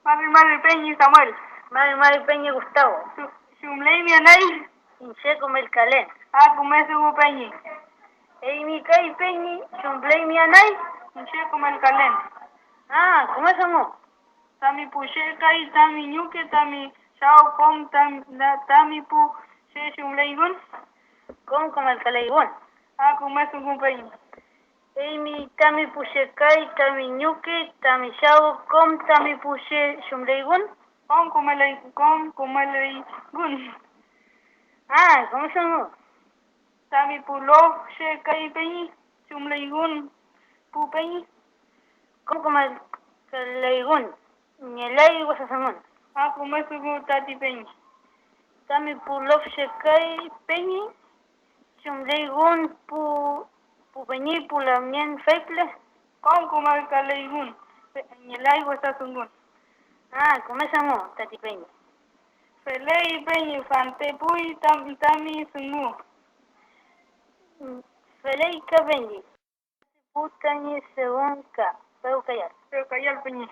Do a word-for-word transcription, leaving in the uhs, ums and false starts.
Mari mari peñi Samuel. Mari mari peñi Gustavo. Chumleymi anay. Iñche kümelkalen. A küme dungu peñi. Eymi kay peñi, chumleymi anay. Iñche kümelkalen. A küme dungu. Tami pu che kay, tami ñuke, tami chaw, kom tami pu che chumleyngün. Kom kümelkaleywün. A küme dungu peñi. Eymi tami pu che kay, tami ñuke, tami chaw, kom tami pu che chumleyngün. Kom kümeley, kom kümeleyngün. A küme dungu. Tami pu lof che kay peñi, chumleyngün pu peñi. Kom kümelkaleywün. Ngelay wesa dungun. A küme dungu tati peñi. Tami pu lof che kay peñi, chumleyngün pu, pu peñi pu lamngen fey püle. Kom kümelkaleywün. Ngelay wesa dungun. A küme dungu tati peñi. Feley peñi, fantepuy tami dungu. Feley ka peñi. Pu tañi según ka, pewkayal. Pewkayal peñi.